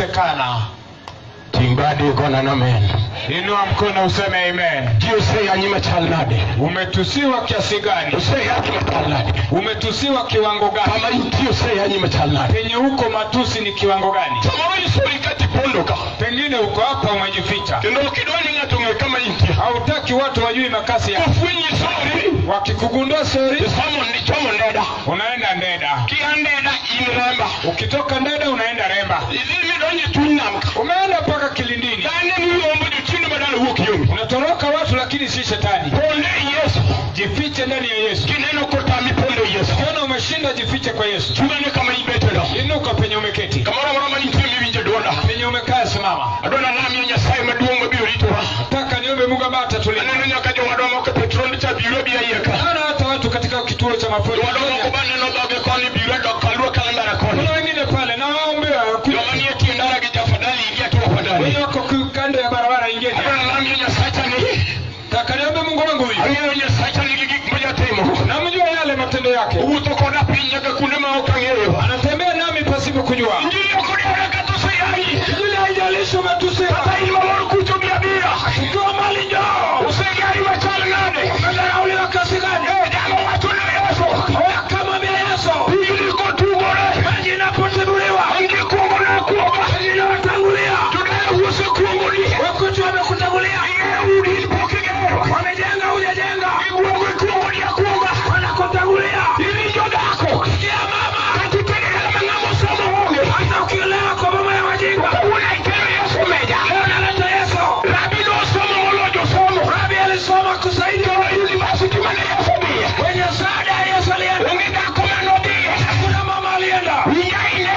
Inawezekana. Ting' badi gona amen. Inua mkono useme amen. Ji oseyanyi machal nade? Umetusiwa kiasi gani? Oseyanyi machal nade? Umetusiwa kiwango gani? Kama intie oseyanyi machal nade? Penye huko matusi ni kiwango gani? Samoro isori kati pondo ka. Pengine uko hapa umejificha. Kendo ok idwa ni ng'ato ong'e kama intie. Hautaki watu wajue makasi yako. Ofwenyi sori. Wakikugundua sori, Isomo ni chomo Ndeda. Unaenda Ndeda. Kia Ndeda in Remba. Ukitoka Ndeda unaenda Remba. Idhi midonjo chuny nam ka. Umeenda mpaka Kilindini. Dhano ni yombo jochiende madala wuok yombi. Unatoroka watu lakini si shetani. Ponde Yesu. Jifiche ndani ya Yesu. Kineno kotami ponde Yesu. Ukiona umeshinda jifiche kwa Yesu. Chungane kama ibete no. Inuka penye umeketi. Kamoro amora mantie miwinjo duonda. Penye umekaa simama. Adwa nalamie Nyasaye maduong' mabiro ritowa. Nataka niombe Mungu ambaye atatulinda. Aneno nyaka jowadwa moko e petrol cha biro biro iye ka. Naona hata watu katika kituo cha mafuta. Jowadwa moko baneno dhoge koni biro dok kaluo kalendara koni. Kuna wengine pale na waombea Joma nie tie ndara gi jafadhali ingia tu wafadhali. Wenye wako kando ya barabara ingine. Adwa nalamie Nyasacha ni. Nataka niombe Mungu wangu huyu. Ang'eyo Nyasacha nigi gik mojatimo. Namjua yale matendo yake. Owuotho koda piny nyaka kuonde ma ok ang'eyo. Anatembea nami pasipo kujua. Injili ok odewore kata oseyanyi. Injili haijalishi umetusiwa. Kata in mamor kucho gi abira. Ukiwa mali njoo. Osegari machal nade? Umedharauliwa kiasi gani? Jalo wacho ne Yesu. Akamwambia Yesu. Pigni kotugore. Maji inapotibuliwa. Onge kuongo nokuoga. Wengine watangulia. Jodala osekuongoni. Wakuti wamekutangulia. Ing'eyo udi in pok igero. Wamejenga hujajenga. Iguogo ikuongoni akuoga. Wanakutangulia. Iwinjo dhako. Sikia mama. Kata itedo dala ma ng'ama osomo onge. Hata ukiolewa kwa mama ya wajinga. Kawuono ikelo Yesu meja. Leo naleta Yesu. Rabi nosomo moloyo josomo. Rabi alisoma kusaidia. To university mane Yesu odhiye. Kwenye sada Yesu alienda. Onge dhako manodhiye. Hakuna mama alienda. Winja ine.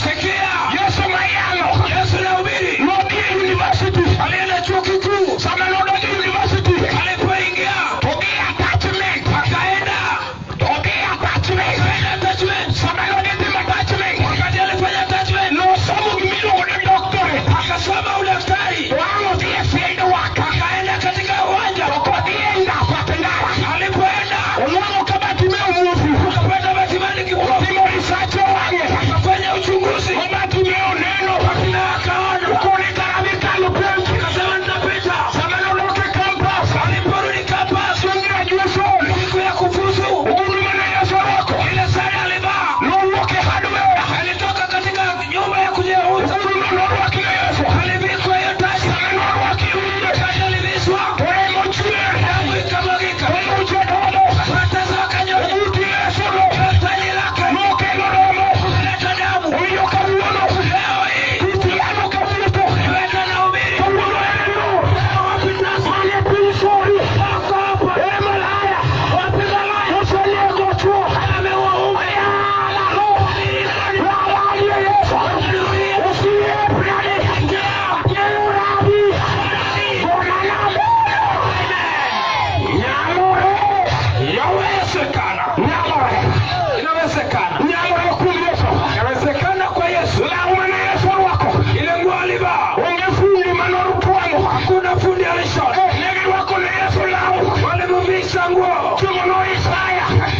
Sikia. Yesu mayalo. Yesu nahubiri. Nodhi e university. Alienda chuo kikuu. Sama nodonjo e university. Alipoingia To gi attachment. akaenda. To gi attachment. Akaenda attachment. Sama nodhi timo attachment. Wakati alifanya attachment Nosomo gimiluongo ni doctorate. akasoma udaktari. To ang' odhi e field work. Akaenda katika uwanja. To kodhi e ndara te ndara. Alipoenda Onwang'o ka Bartimeo muofu. akapata Bartimayo kipofu. Otimo research e wang'e. Akafanya uchunguzi. Ma Bartimeo neno. Bartimayo akaona. Okone kara dhi kalo penj. Akasema nitapita. Sama nodok e campus. Aliporudi campus Chieng' graduation. siku ya kufuzu, Ogudu mane Yesu orwako. ile sare alivaa Nowuok e hardware. alitoka katika nyumba ya kujiuza. Ogudu no norwak ne Yesu. Alivikwa hiyo taji. Sama norwak e wiye. Taji alivishwa, To remo chwer. damu ikamwagika, To muche dodo. mateso akanyonya. Ogut Yesu no. Taji lake Nokelo remo. leta damu. Omiyo kawuono. Leo hii Kit yamo kawuotho. weta nahubiri. Kawuono en yo. Leo wapita Mane piny sori. wako hapa, E malaya. wapi malaya? Osenego chwo. Ameua ume. Inawezekana. Inawezekana. Inawezekana kwa Yesu. Ile nguo alivaa, hakuna fundi alishona. Walimvisha nguo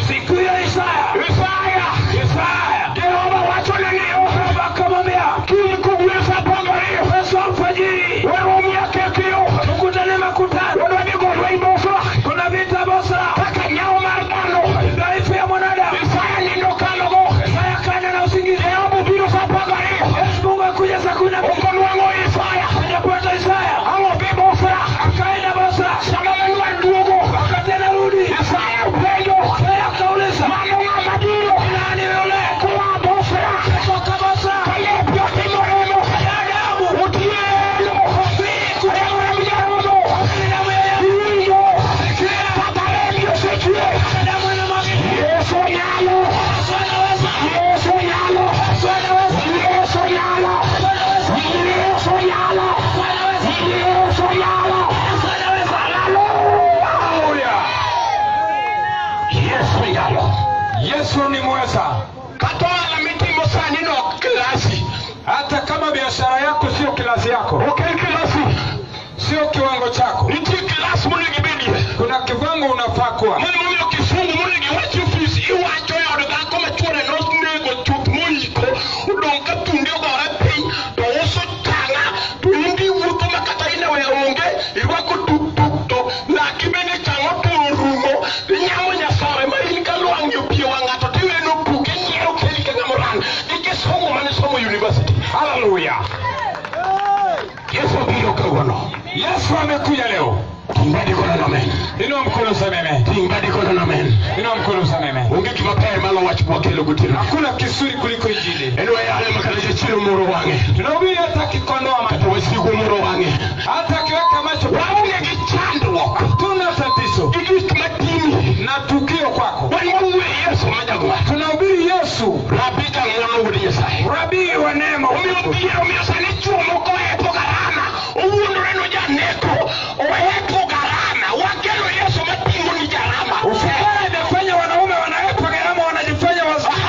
siku hiyo. Isaya, Isaya, Baba akamwambia kesho alfajiri tukutane makutano, kuna vita Bosra, dhaifu ya mwanadamu. Isaya kaenda na usingizi. Yesu Mungu akuja saa 12 hajapata Isaya, akaenda Bosra, wakati anarudi Isaya akauliza, nani yule kutoka Bosra? Ya damu damu ya Yesu, damu inamwagika. Yesu anaweza, Yesu anaweza, Yesu anaweza, Yesu anaweza, Yesu anaweza. Haleluya! Yesu ni mweza. Kata ohala mitimo sani no ok klasi. Hata kama biashara yako sio klasi yako, Ok en klasi. sio kiwango chako, Nitie klas monego ibedie. kuna kiwango unafaa kuwa. Mano momiyo kisungu monego iwach e ofis iwacho e od dhako ma chuore nonego chuth moiko odong' ka tunde ogore piny to Yesu amekuja leo. Ting badi kono amen. Inua mkono useme amen. Ting badi kono amen. Inua mkono useme amen. Onge gima ber malo wach mwakelo gotieno. Hakuna kizuri kuliko Injili. En wayale makata jachien omoro wang'e. Tunahubiri hata akikondoa macho. Kata wasigu omoro wang'e. Hata akiweka macho. Waonge gi chandruok. Hatuna tatizo. Gi gik matimi. Na tukio kwako. Wan wawuoyo Yesu ma jagwa. Tunahubiri Yesu. Rabi jang'wono wuod Nyasaye. Rabii wa neema. Omiyo biero omiyo sani chuo moko hepo garama. Owuondore nojaneko. Ohepo garama. Wakelo Yesu mating'o ni jarama. Ufukara imefanya wanaume wanahepa gharama, wanajifanya wazuri.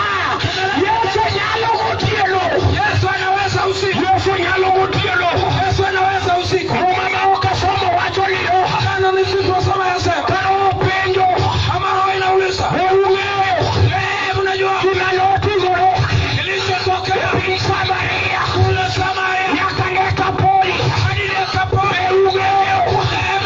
Yesu nyalo gotieno. Yesu anaweza usiku. Yesu nyalo gotieno. Yesu anaweza usiku. Muma ma ok asomo wacho ni Kana nisiposoma yasema. Ka openjo. Ama roho inauliza. Be ung'eyo. Mnajua Gima notimore kilichotokea e piny Samaria kule Samaria nyaka Dekapoli. hadi Dekapoli. Be ung'eyo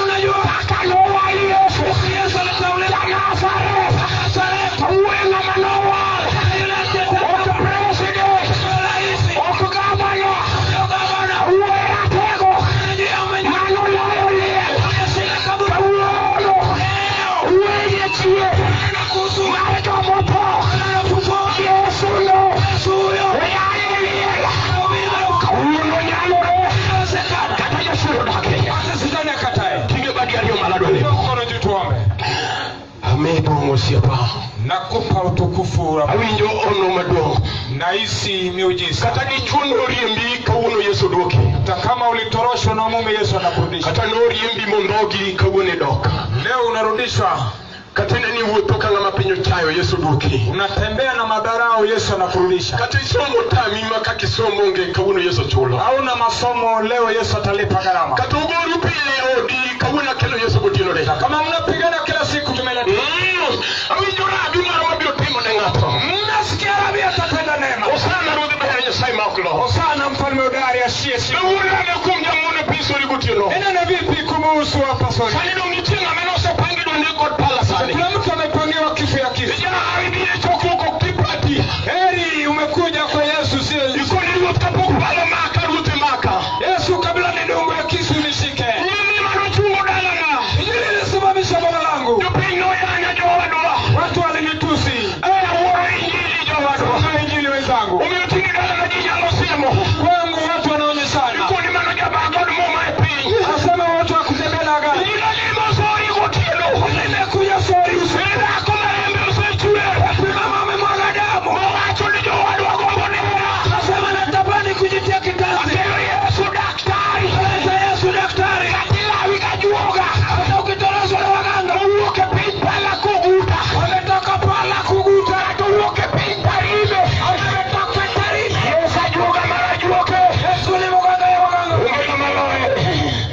Mnajua kaka nowal Yesu Yesu alitauliwa ja Nazareth. Nazareth. Wuoyi ng'ama nowal. Yule aliyeteuliwa Ok president. rais, Ok gavana. sio gavana. Wuoyi ratego. Ndiye mwenye Manoloyo liel. ameshinda kaburi. Kawuono. Leo Wuoyi jachien. nena kuhusu Mar jomotho. anafufuka. Yesu no. Yesu huyo Oyalo liel. anahubiri marufuku. Kawuono nyalore. Inawezekana. Kata jachien odake. Hata shetani akatae. Ting'e badi ariyo malo adwa lemo. Mkono juu tuombe. Amiyi duong' osiepa. Nakupa utukufu Rabi. Awinjo ono maduong'. Nahisi miujiza. Kata dichuo noriembi kawuono Yesu duoki. Hata kama ulitoroshwa na mume, Yesu anakurudisha. Kata noriembi mondhogi kawuono idok. Leo unarudishwa. Kata ne niwuotho ka ng'ama piny ochayo Yesu duoki. Unatembea na madharau, Yesu anakurudisha. Kata isomo tami ma kaka isomo onge kawuono Yesu chulo. Hauna masomo leo, Yesu atalipa gharama. Kata ugoru pile e odi kawuono akelo Yesu gotieno de. Kama mnapigana kila siku, tumeleta. Awinjo rabi moro mabiro timo ne ng'ato. Mnasikia Rabi atatenda neema. Hosana ruodh ber Nyasaye ma ok lo. Hosana mfalme hodari asiye shida. Kawuono ane kuom jang'wono piny sori gotieno. Nena vipi kumuhusu hapa sori? Sani dong' nitie ng'ama nosepangi dwa neg kod pala sani. Kuna mtu amepangiwa kifo ya kisu. Vijana ibiro e chokruok ok ti pati. Heri umekuja kwa Yesu, sio Ikoni ruoth kapok pala maka ruoth emaka. Yesu kabla nidungwe kisu nishike. Nyimi manochungo dalana. Injili ilisimamisha boma langu. Jopiny noyanya jowadwa. Watu walinitusi. Awuoro injili jowadwa. Soma injili wenzangu. Omiyo tinde dalana ji nyalo siemo. Kwangu watu wanaonyeshana. Ikoni mano jabaa kod muma e piny. Anasema watu wa kutembea na agano. Injili olimo sori gotieno. Nimekuja sori usiku. E dhako marembe osechwer. Wapi mama amemwaga damu? Owacho ni jowadwa gombo nera. Anasema natamani kujitia kitanzi. Akelo Yesu daktari. Leta Yesu daktari. Katilawi kajuoga. Hata ukitoroshwa na waganga. Owuok e piny pala koguta. Wametoka pala kuguta. Kata owuok e piny Tarime. Wametoka Tarime. Yesu ajuoga mar ajuoke. Yesu ni mganga ya waganga. Onge ng'ama loye.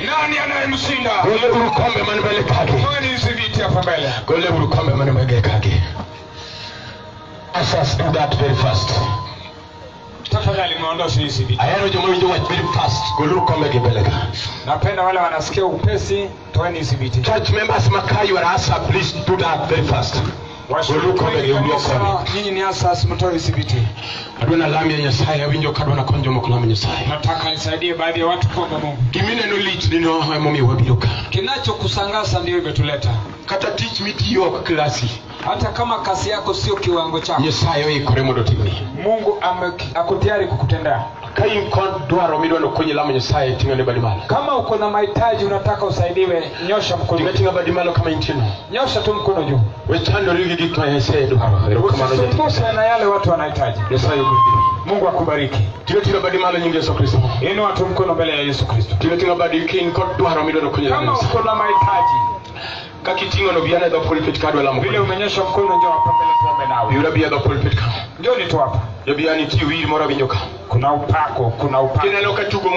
Nani anayemshinda? Gole uru kombe man mbele kagi. Toeni hizi viti hapa mbele. Gole uru kombe man mbele kagi. Ushers, do that very fast. Tafadhali muondoshe hizi viti. Ahero joma winjo wach very fast. Gole uru kombe gi mbele ka. Napenda wale wanasikia upesi, toeni hizi viti. Church members maka you are usher, please do that very fast. Washiriki Gole uru kombe gi wengi ubi kanisa, koni. nyinyi ni asas, mtoe hizi viti. Adwa nalamie Nyasaye, awinjo kadwa nakony jomoko lamo Nyasaye. Nataka nisaidie baadhi ya watu kuomba Mungu. Gimineno lich nino emomiyo wabiro ka. Kinachokusangaza ndio imetuleta. Kata tich mitiyo ok klasi. Hata kama kazi yako sio kiwango chako, Nyasaye oikore mondo otimni. Mungu ako tayari kukutendea. Ka in kod dwaro midwa nokonyi lamo Nyasaye, ting'ane badi malo. Kama uko na mahitaji unataka usaidiwe, nyosha mkono. Ting'a ting'a badi malo kama intie no. Nyosha tu mkono juu. We chandori gi gik ma Nyasaye dwaro. Erokamano jatich. Usisumbuke na yale watu wanahitaji. Nyasaye ogwedhi. Mungu akubariki. Ting'a ting'a badi malo nying Yesu Kristo. Inua tu mkono mbele ya Yesu Kristo. Ting'a ting'a badi ka in kod dwaro midwa nokonyi lamo Kama Nyasaye. uko na mahitaji, Kaka iting'o no bi ane dho pulpit ka adwa lamo vile kodi. umenyosha mkono, njoo hapa mbele tuombe nawe. Biuru abiya dho pulpit ka. Njoni tu hapa. Jabiya nitie wir moro awinjo ka. Kuna upako, kuna upako. Kineno ka tugo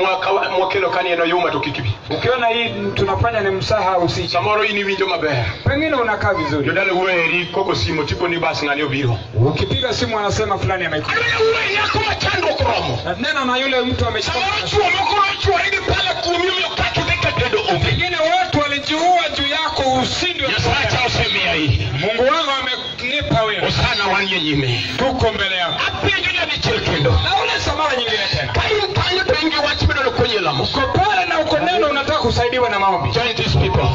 mwakelo kani en oyuma to kik ibi. Ukiona hii tunafanya ni msaha, usije. Samoro in iwinjo maber. Pengine unakaa vizuri. Jodala wuoyo kogo simo tikoni bas ng'ani obiro. Ukipiga simu anasema fulani amekuja. Adwa wuoyo nyako ma chandruok oromo. Na nena na yule mtu ameshika. Samoro chuo moko nochuore gi pala kuomi omiyo kaka idhi ka tedo onge. Pengine watu walijiua juu yako ushindwe. Nyasacha osemiya iyi. Mungu wangu amenipa wewe. Hosana wanie nyime. Tuko mbele yako. Apenjo nyadichiel kendo. Na ule mara nyingine tena. Ka in kanyo to in gi wach midwaro konyi e lamo. Uko pale na uko neno unataka kusaidiwa na maombi. Join these people.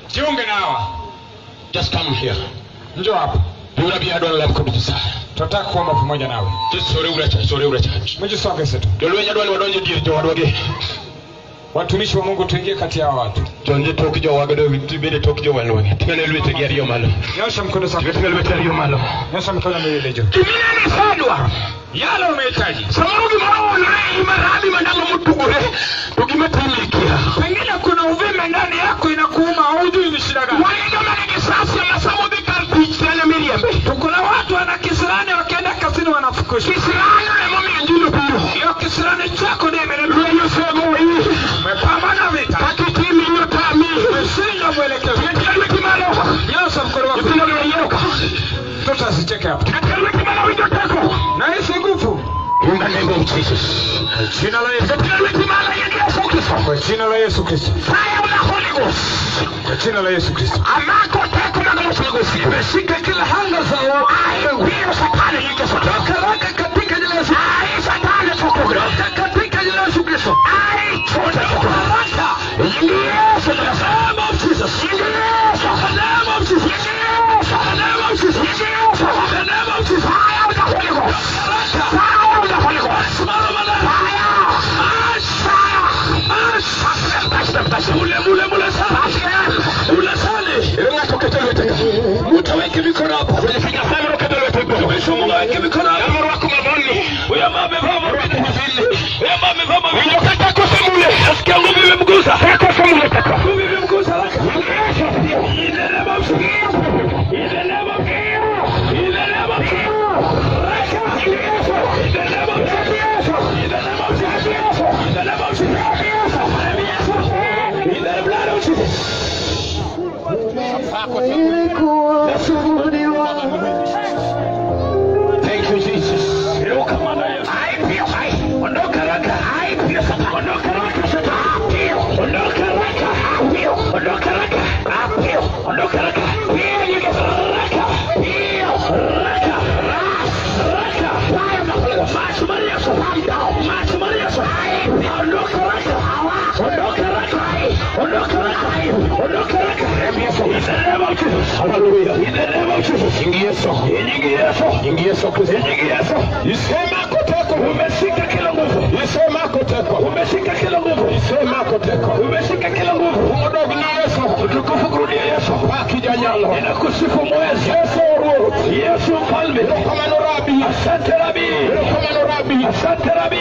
Jiunge na hawa. Just come here. Njoo hapa. Biura bi adwa lam kod Nyasaye. Tunataka kuomba pamoja nawe. Sore ura cha, sore ura cha. Mjisogeze tu. Jolweny adwa ni wadonje dier jowadwa gi. Watumishi wa Mungu tuingie kati ya watu. Donje tok jowadwa bede tok jowadwa. Ting'ane lwete gi ariyo malo. Nyosha mkono zako. Ting'ane lwete ariyo malo. Nyosha mikono miwili juu. Gimine isedwaro. Yale umehitaji. Samoro gimoro oolore ei marami mandalo motugore to gima time ikia. Pengine kuna uvimbe ndani yako inakuuma, hujui ni shida gani. Wan gi joma nigi sasia ma sama odhi kar tich to en ema iriembe. Kuna watu wana kisirani, wakienda kazini wanafukuzwa. Kisirani emomiyo injili obiro. Hiyo kisirani chako ndiyo imeleta. Lweny osegoyi. Umepambana vita. Kaka itimi otami. Umeshinda mwelekeo. Ting'ane lweti malo. Nyosha mkono wako. Nyithindo gi oyiero ka. Mtoto asicheke hapa. Ting'ane lweti malo winjo teko. Nahisi nguvu. In the name of Jesus. Kwa jina la Yesu. Ting'ane lweti malo in Yesu Kristo. Kwa jina la Yesu Kristo. Fire of the Holy Ghost. Kwa jina la Yesu Kristo. Amako teko mag loch mag osiepe. Nimeshika kila hanga za Ai piyo Satani nying Yesu. Toka haraka katika jina la Yesu. Ai Satani chokogro. Toka katika jina la Yesu Kristo. Ai chota Toka haraka. In Yesu Kristo. The name of Jesus. In Yesu. The name of Jesus. In Yesu. The name of Jesus. In Yesu. The name of Jesus. Fire of the Holy Ghost. Haraka. Fire of the Holy Ghost. Simama malaya. Fire. Mash. Fire. Mash. Touch them, touch them, touch them. Mule mule mule sana. Touch them. Mule sale. Ere ng'ato keto lwete ka. Mtu aweke mikono hapa. Nyasaye moro keto lwete kuome. Mtumishi wa Mungu aweke mikono hapa. Ng'ama orwako mavoni. Huyo ambaye amevaa mavini. Huyo ambaye amevaa mavini. Winjo ka teko osemule. Nasikia nguvu imemgusa. Teko osemule teko. Nguvu imemgusa haraka. In the name of Jesus. In the name of Jesus. In the name of Jesus. Haraka. In the name of Jesus. In the name of Jesus. In the name of Jesus. In the blood of Jesus. Thank you, Jesus. Erokamano Yesu. Ai piyo, ai. Ondoka haraka. Ai piyo Satan. Ondoka haraka Satan. Piyo. Ondoka haraka. Piyo. Ondoka haraka. Piyo. Ondoka haraka. Piyo nyingi. Haraka. Piyo. Haraka. Haraka. Fire of the Holy Ghost. Macho mara Yesu. Come down. Macho mara Yesu. Ondoka haraka. Ondoka haraka. Ondoka haraka. Ondoka haraka. In the name of Jesus. Hallelujah. In the name of Jesus. Nying Yesu. Nyingi Yesu. Nying Yesu Kristo. Nyingi Yesu. Isemako teko. Umeshika kila nguvu. Isemako teko. Umeshika kila nguvu. Isemako teko. Umeshika kila nguvu. Odog ni Yesu. Utukufu kurudie Yesu. Paki janyalo. Ninakusifu mwezi. Yesu ruoth. Yesu mfalme. Erokamano Rabi. Asante Rabi. Erokamano Rabi. Asante Rabi.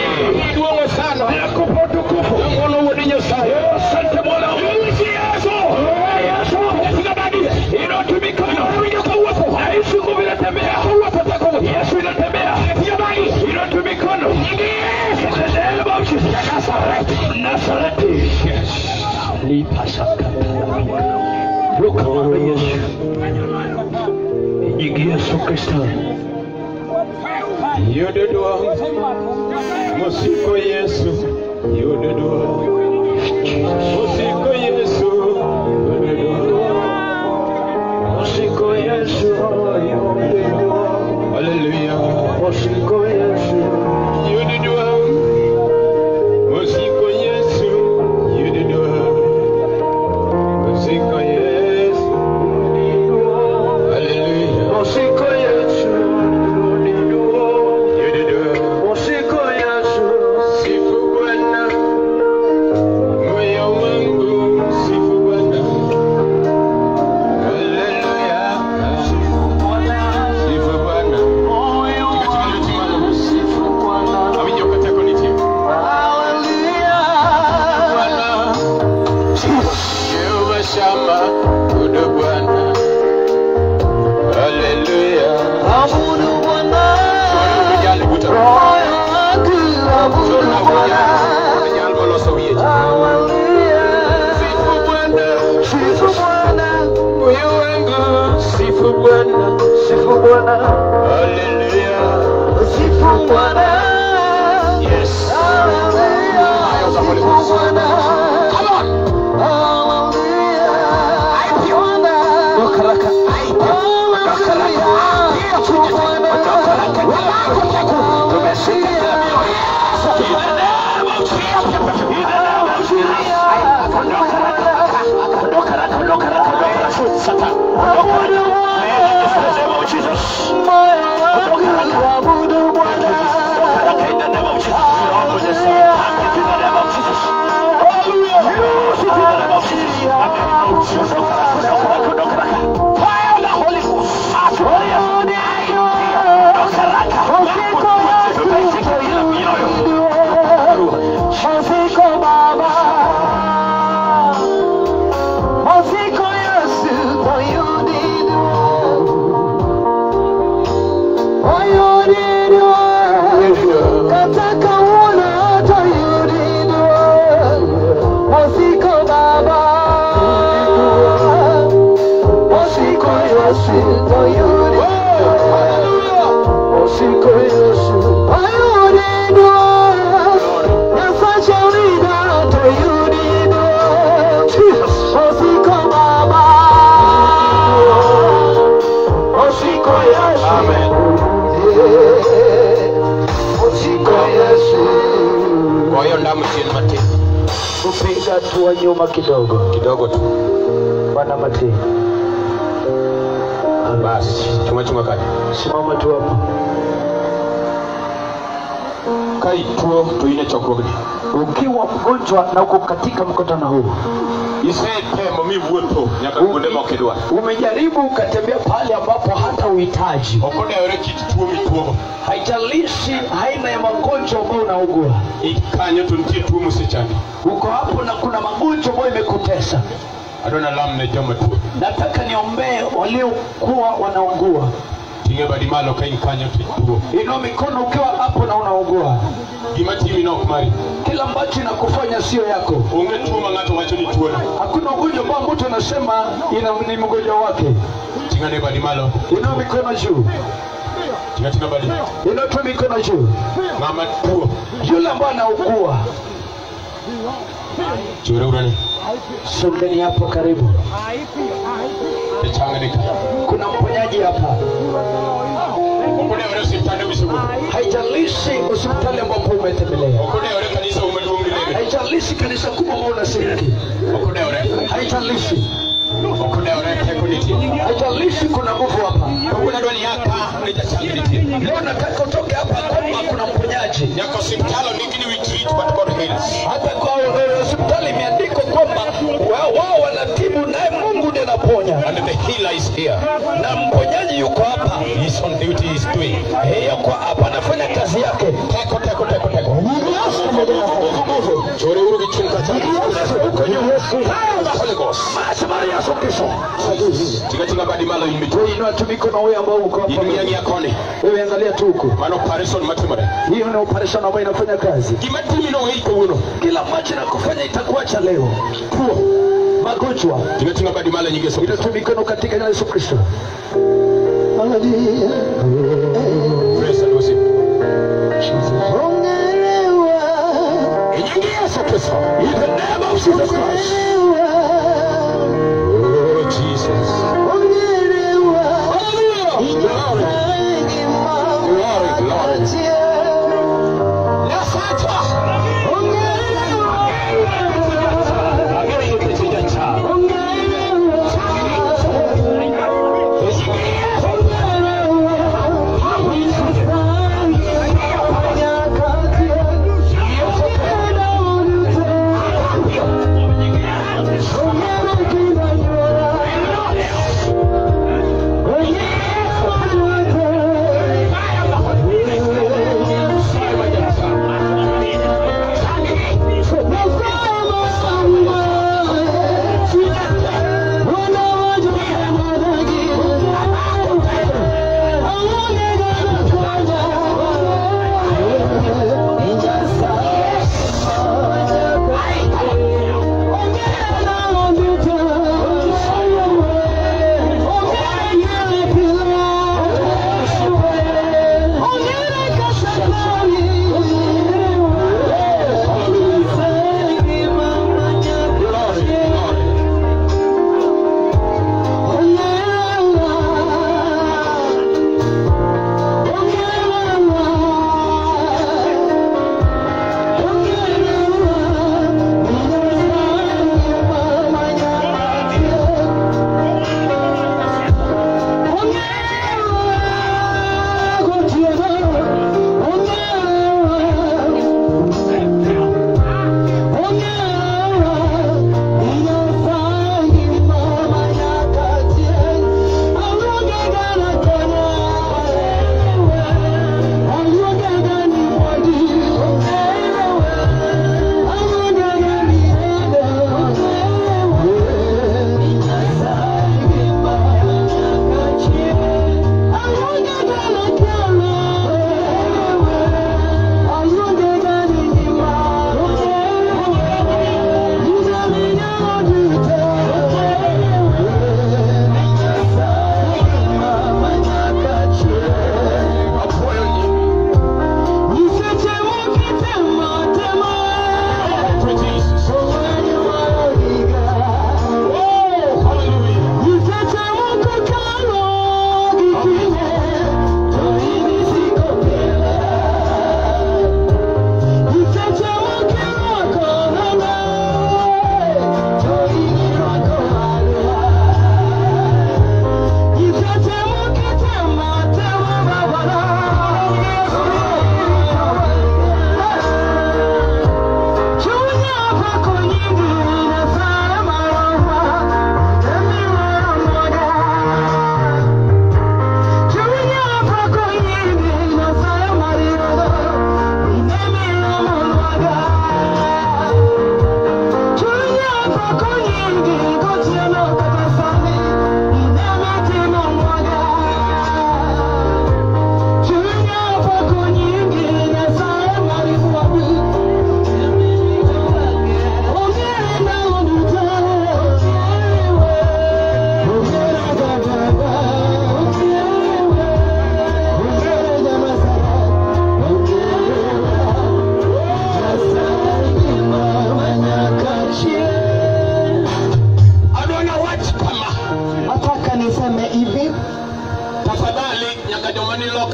Iduong'o sana. Ninakupa utukufu. Ng'wono wuod Nyasaye. Asante Bwana. Yesu. Yesu. Nyathina badi. Inua mikono. Winjo kawuotho. Nahisi nguvu inatembea. Kawuotho teko. Yesu inatembea. Nyathina badi. Inua mikono. Nying Yesu. In the name of Jesus. Nazareth. Nazareti. Yes. Lipasaka. Ruka Yesu. Nyingi Yesu Kristo. Yododwa. Mosiko Yesu. Yododwa. Mosiko Yesu. Yododwa. Mosiko Yesu. Hallelujah. Mosiko Yesu. Yododwa. Mosiko Yesu. Yododwa. Mosiko Yesu. Hallelujah. Mosiko Yesu. Yododwa. Mosiko Yesu. Sifu Bwana, moyo wangu, sifu Bwana. Haleluya. Sifu Bwana. Sifu Bwana. Awinjo ka teko nitie. Hallelujah. Bwana, Jehova Shama, udo Bwana. Haleluya. Abudu Bwana. Ujal buta. Moyo wangu abudu Chona Bwana. ujal, ujal moloso wiye. Hallelujah. Sifu Bwana, Sifu Bwana. moyo wangu, sifu Bwana. Sifu Bwana. Haleluya. Sifu Bwana. Yes. Hallelujah. Holy Sifu Ghost. Bwana. Come on. Hallelujah. Bwana. Ai piyo. Hallelujah. Sifu Bwana. Wamako teko. Tumeshika kila mioyo. Yesu. In the name of Jesus. In the name of Jesus. Yesu toyudi. Osiko Yesu oyudi. Nyasache orida toyudi. Osiko Baba. Osiko Yesu. Amen. Osiko Yesu. Kwa hiyo ndamu chini mate. Kupiga hatua nyuma kidogo. Kidogo tu. Bwana Mate. Basi, chuma chuma kali. Simama tu hapo. Kai tuo tuine chokruogni. Ukiwa mgonjwa na uko katika mkutano huu. Isetemo miwuotho nyaka kuonde mok idwar. Umejaribu ukatembea pale ambapo hata uhitaji. Ok odewore kit tuo mituogo. Haijalishi aina ya magonjwa ambayo unaugua. Ikanyo to nitie tuo mosechandi. Uko hapo na kuna magonjwa ambayo imekutesa. Adwa nalam ne joma tuo. Nataka niombee waliokuwa wanaugua. Ting'e badi malo ka in kanyo to ituo. Inua mikono ukiwa hapo na unaugua. Gima timi nok mari. Kila ambacho inakufanya sio yako. Onge tuo ma ng'ato wacho ni tuono. Hakuna ugonjwa ambao mtu anasema ni mgonjwa wake. Ting'ane badi malo. Inua mikono juu. Ting'a ting'a badi. Inua tu mikono juu. Ng'ama tuo. Yule ambaye anaugua. Chore urane. Songeni hapo karibu. Kuna mponyaji hapa. Haijalishi hospitali ambapo umetembelea. Haijalishi kanisa kubwa ambalo unashiriki. Haijalishi. Haijalishi kuna nguvu hapa. Leo nataka utoke hapa kwamba kuna mponyaji. Hata kwa hospitali imeandikwa kwamba wao wanatibu naye Mungu ndiye anaponya. And the healer is here. Na mponyaji yuko hapa. He's on duty, he's doing. Yuko hapa anafanya kazi yake. Teko teko teko teko. Chore uru gi chunka cha. Huko juu. Holy Ghost. Maji Yesu Kristo. Tinga tinga badi malo in mituo. Inua tu mikono wewe ambao uko hapa. In ng'i koni. Wewe angalia tu huko. Mano operation matimore. Hiyo ni operation ambayo inafanya kazi. Gima timi no wei kawuono. Kila ambacho inakufanya itakuacha leo. Tuo. Magonjwa. Tinga tinga badi malo nyingi Yesu Inua Kristo. tu mikono katika jina la Yesu Kristo. Praise and worship. In Yesu Kristo. In the name of Jesus Christ. Oh Jesus. Hallelujah. Glory. Glory, glory. Nyasacha.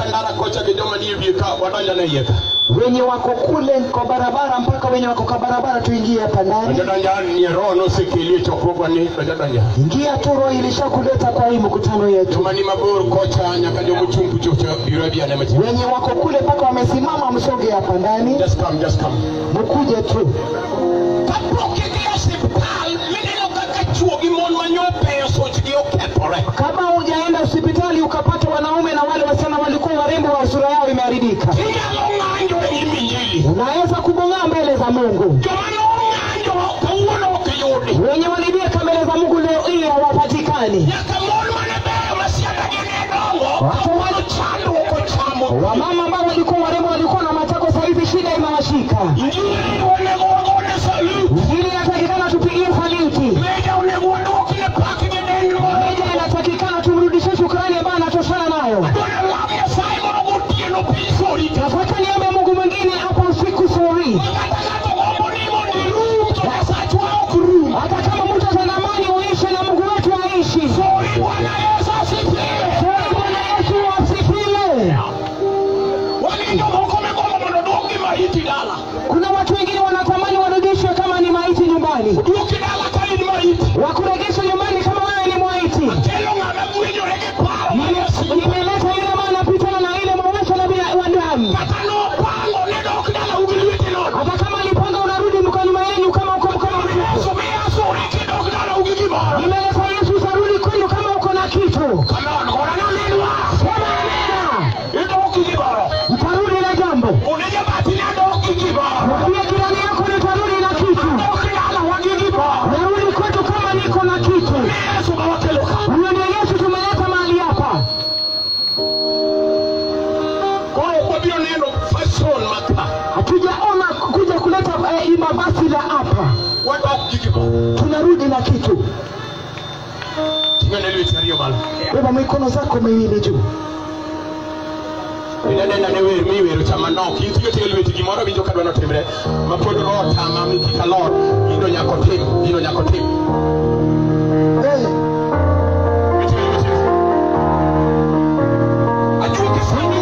ndara kocha gi joma nie wiye ka wadonjo ne iye ka. Wenye wako kule kwa barabara mpaka wenye wako kwa barabara tuingie hapa ndani. Donjo ni roho nosekeli e chokruogwa ni donjo donjo. Ingia tu, roho ilishakuleta kwa hii mkutano yetu. Joma ni mabor kocha nyaka jomochung' kuchocho biro biane machiegni. Wenye wako kule mpaka wamesimama, msoge hapa ndani. Just come, just come. Mkuje tu. Kapok idhi osiptal mineno kaka chuo gi mon manyopeyo sochgi okethore. Kama hujaenda hospitali ukapata wanaume na wale wasichana walikuwa warembo wa sura yao imeharibika, Inyalo ng'anjo e nyim Injili. unaweza kubong'aa mbele za Mungu. Joma nong'anjo kawuono ok yudi. Wenye walibieka mbele za Mungu leo hii hawapatikani. Nyaka mon mane beyo ma siandagi ne dongo kawuono chandruok ochamo. Wamama ambao walikuwa warembo walikuwa na matako, sasa hivi shida imewashika. Injili onego wagone salut. Injili inatakikana tupigie saluti. Meja onego waduokne pak gi den moro. Meja inatakikana tumrudishie shukrani ambayo anatoshana nayo. Adwaro lam Nyasaye moro gotieno piny sori. Nataka niombe Mungu mwingine hapa usiku sori. Ma kata ng'ato gombo ni mondo irum to Nyasachwa ok rum. Hata kama mtu atatamani uishi na Mungu wetu aishi. Sori Bwana Yesu asifiwe. Sori Bwana Yesu asifiwe. Wan gi jomoko migombo mondo oduokgi maiti dala. Kuna watu wengine wanatamani warudishwe kama ni maiti nyumbani. Oduoki dala ka in maiti. Wakuregeshe nyumbani kama wewe ni maiti. Akelo ng'ama gwenyore gi paro mar Nyasaye. Nimeleta yule ambaye anapitana na ile maonyesho na bila wa damu. Kata nopango ne dok dalau gi lwete nono. Hata kama alipanga unarudi mko nyuma yenu kama uko mkono mtupu. Yesu miya sori kidok dalau gi gimoro. Nimeleta Yesu utarudi kwenu kama uko na kitu. Come on, gona minwa. Sema amina. Idok gi gimoro. Mtarudi na jambo. Onego bati ne dok gi gimoro. Mwambie jirani yako nitarudi na kitu. Dok dalawa gi gimoro. Narudi kwetu kama niko na kitu. Yesu ma wakelo ka. Huyo ndiye Yesu tumeleta mahali hapa. Koro ok wabiro neno fashion maka. Hatujaona kuja kuleta mavazi la hapa. Wadok gi gimoro. Tunarudi na kitu. Ting'ane lweti ariyo malo. Beba mikono zako miwili juu. Inanena ne wer miwero cha manok. In tiyo tiyo lweti gimoro winjo kadwa notimre. Ma pod roho tama ni kik alor. Gino nyaka otim. Gino nyaka otim. Lweti, lweti. Ajuoke sani.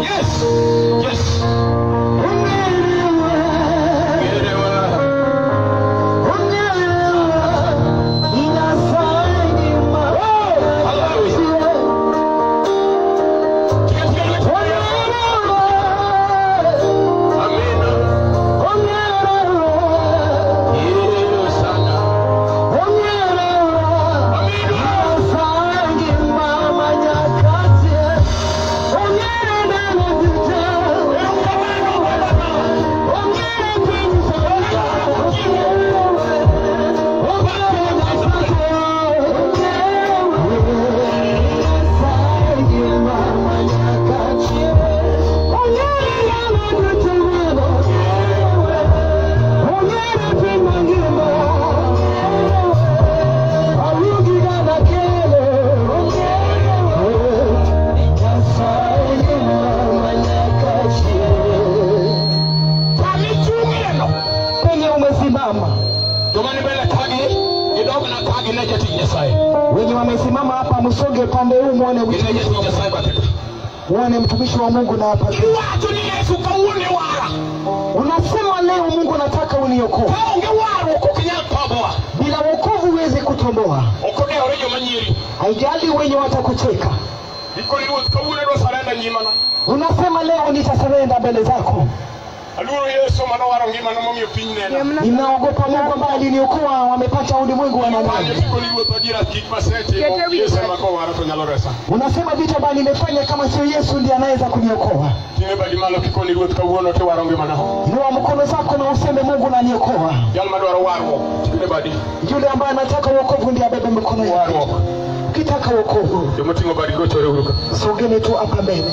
Yes. Yes. Gerewa. Hallelujah. Tiyo tiyo lweti. Amina. Yesu sana. Amina. Kama ichung'eno. Penye umesimama, Joma ni mbele kagi, gidog na kagi ne jatich Nyasaye. wenye wamesimama hapa, msonge pande huu muone Gine jatich Nyasaye bathe. muone mtumishi wa Mungu na hapa. Iwacho ni Yesu kawuono iwara. Unasema leo Mungu nataka uniokoe. Ka onge warruok ok inyal toboa. Bila wokovu huwezi kutomboa. Ok odewore joma nyiri. Haijali wenye watakucheka. Ikoni ruoth kawuono adwa surrender ngimana. Unasema leo nitasurrender mbele zako. Aluoro Yesu manowaro ngimana momiyo piny nena. Ninaogopa Mungu ambaye aliniokoa, wamepata ulimwengu Kanyo wananani. tikoni ruoth adiera gik masetimo Yesu ema kowara to nyalo resa. Unasema vitu ambavyo nimefanya kama sio Yesu ndiye anaweza kuniokoa. Ting'e badi malo kikoni ruoth kawuono tiwaro ngimana. Inua mkono zako na useme Mungu naniokoa. Jal madwaro warruok ting'ne badi. Yule ambaye anataka wokovu ndiye abebe mkono yake. Warruok. Ukitaka wokovu, Jomoting'o badi gochore uru ka. sogeni tu hapa mbele.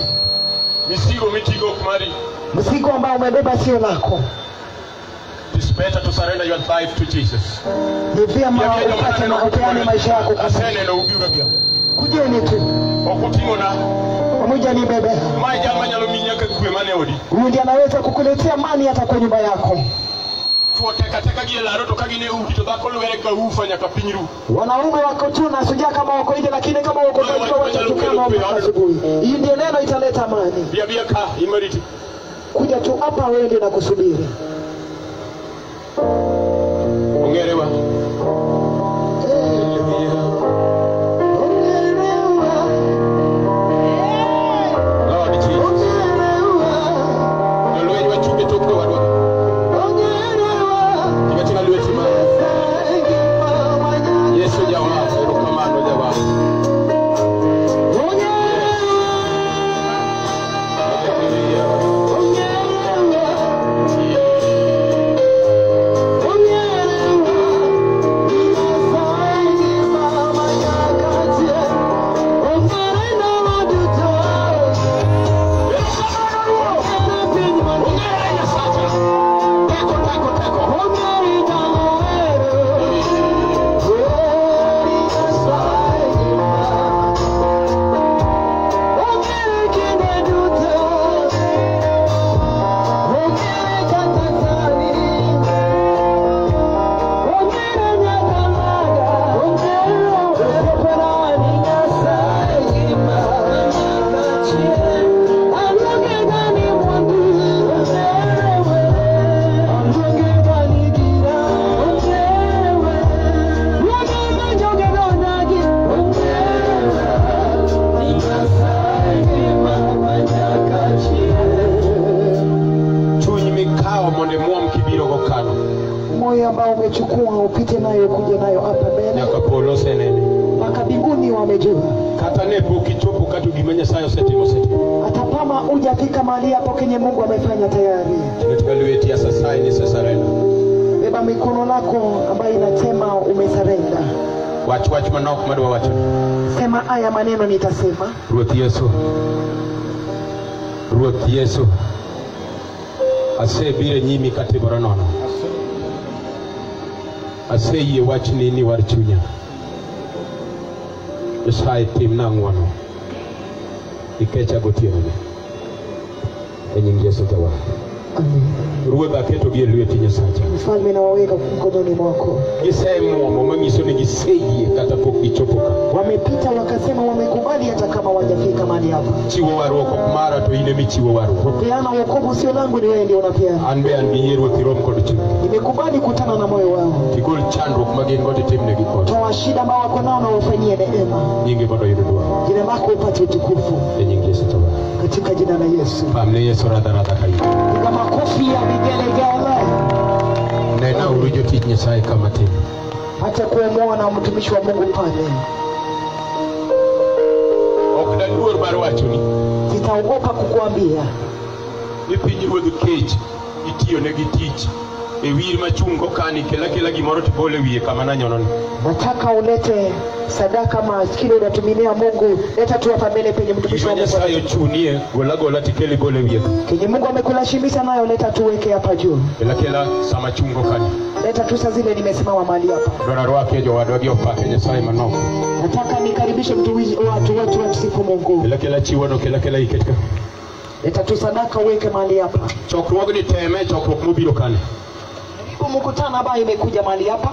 Misigo miting'o ok mari. Mzigo ambao umebeba sio lako. It is better to surrender your life to Jesus. Ni vyema upate na upeane maisha yako kwa Mungu. Aseneno ubiro bia. Kujeni tu Ok uting'ona. pamoja nibebe. Mae jal manyalo miyi nyaka kwe mane odi. Huyu ndiye anaweza kukuletea amani hata kwa nyumba yako. Chwo teka teka gi e laro to ka gin e udi to dhako lwere ka ufa nyaka piny ru. Wanaume wako tu na sujaa kama wako nje, lakini kama wako ndani watatukana mpaka asubuhi. Hii ndio neno italeta amani. Bia bia ka imariti. Kuja tu hapa wewe ndio nakusubiri. Ongerewa. Lord Jesus. Jolweny wachung' e tok jowadwa. Tinga tinga lweti malo. Yesu jawar, erokamano jawar. Ongere Nyasacha. Teko teko teko. Chuny mikawo mondo imuom kibiro go kano. Moyo ambao umechukua upite nayo kuja nayo hapa mbele Nyaka polo osenene. mpaka mbinguni wamejua. Kata ne pok ichopo kata gima Nyasaye osetimo osetimo. Hata kama hujafika mahali hapo kenye Mungu amefanya tayari, Tinga tinga lweti asasaye ni sesarena. beba mikono lako ambayo inasema umesarenda. Wach wach manok madwa wacho. Sema haya maneno nitasema. Ruoth Yesu. Ruoth Yesu. Asebiro e nyimi katimora nono. Aseyie wachni ni war chunya. Nyasaye timna ng'wono. Ikecha gotieno ni. E nying Yesu jawar. Amen. Ruodha aketogi e lweti Nyasacha. Mfalme, nawaweka mkononi mwako. Gisemuomo manyiso ni giseyie kata pok gichopo ka. Wamepita wakasema wamekubali hata kama wajafika mahali hapa. Chiwo warruok ok mara to in emichiwo warruok. Peana wokovu sio langu, ni wewe ndio unapeana. An be an gi yie Ruoth irom kod chunygi. Nimekubali kutana na moyo wao. Tigol chandruok ma gin go titimnegi kod. Toa shida ambao wako nao na wafanyie neema. Nyingi mondo oyud duong'. Jina lako upate utukufu E nying Yesu jawar. katika jina la Yesu. Pamne Yesu radha radha ka in. Piga makofi ya vigelegele. Nena uru jotich Nyasaye kama tin. Hata kuomwona mtumishi wa Mungu pale, Ok daluor mar wachoni sitaogopa kukuambia ni piny ruodh kech itiyonegi tich e wir machungo kani kel akela gimoro tibol e wiye kama nanyononi. nataka ulete sadaka maskini unatuminia Mungu, leta tu hapa mbele penye mtumishi Gima wa Mungu Nyasaye ochunie gol agola tikel ibol e wiye. kenye Mungu amekulashimisha nayo, leta tuweke hapa juu. Kel akela sama chungo kani. Leta tu saa zile nimesimama mahali hapa. Dwaro arwakie jowadwa gi opake Nyasaye manok. Nataka nikaribishe mtumishi watu wote wamsifu Mungu. Kel akela chiwono kel akela iket ka. Leta tu sadaka uweke mahali hapa. Chokruogni teme chokruok mobiro kani. Jaribu mkutano ambayo imekuja mahali hapa.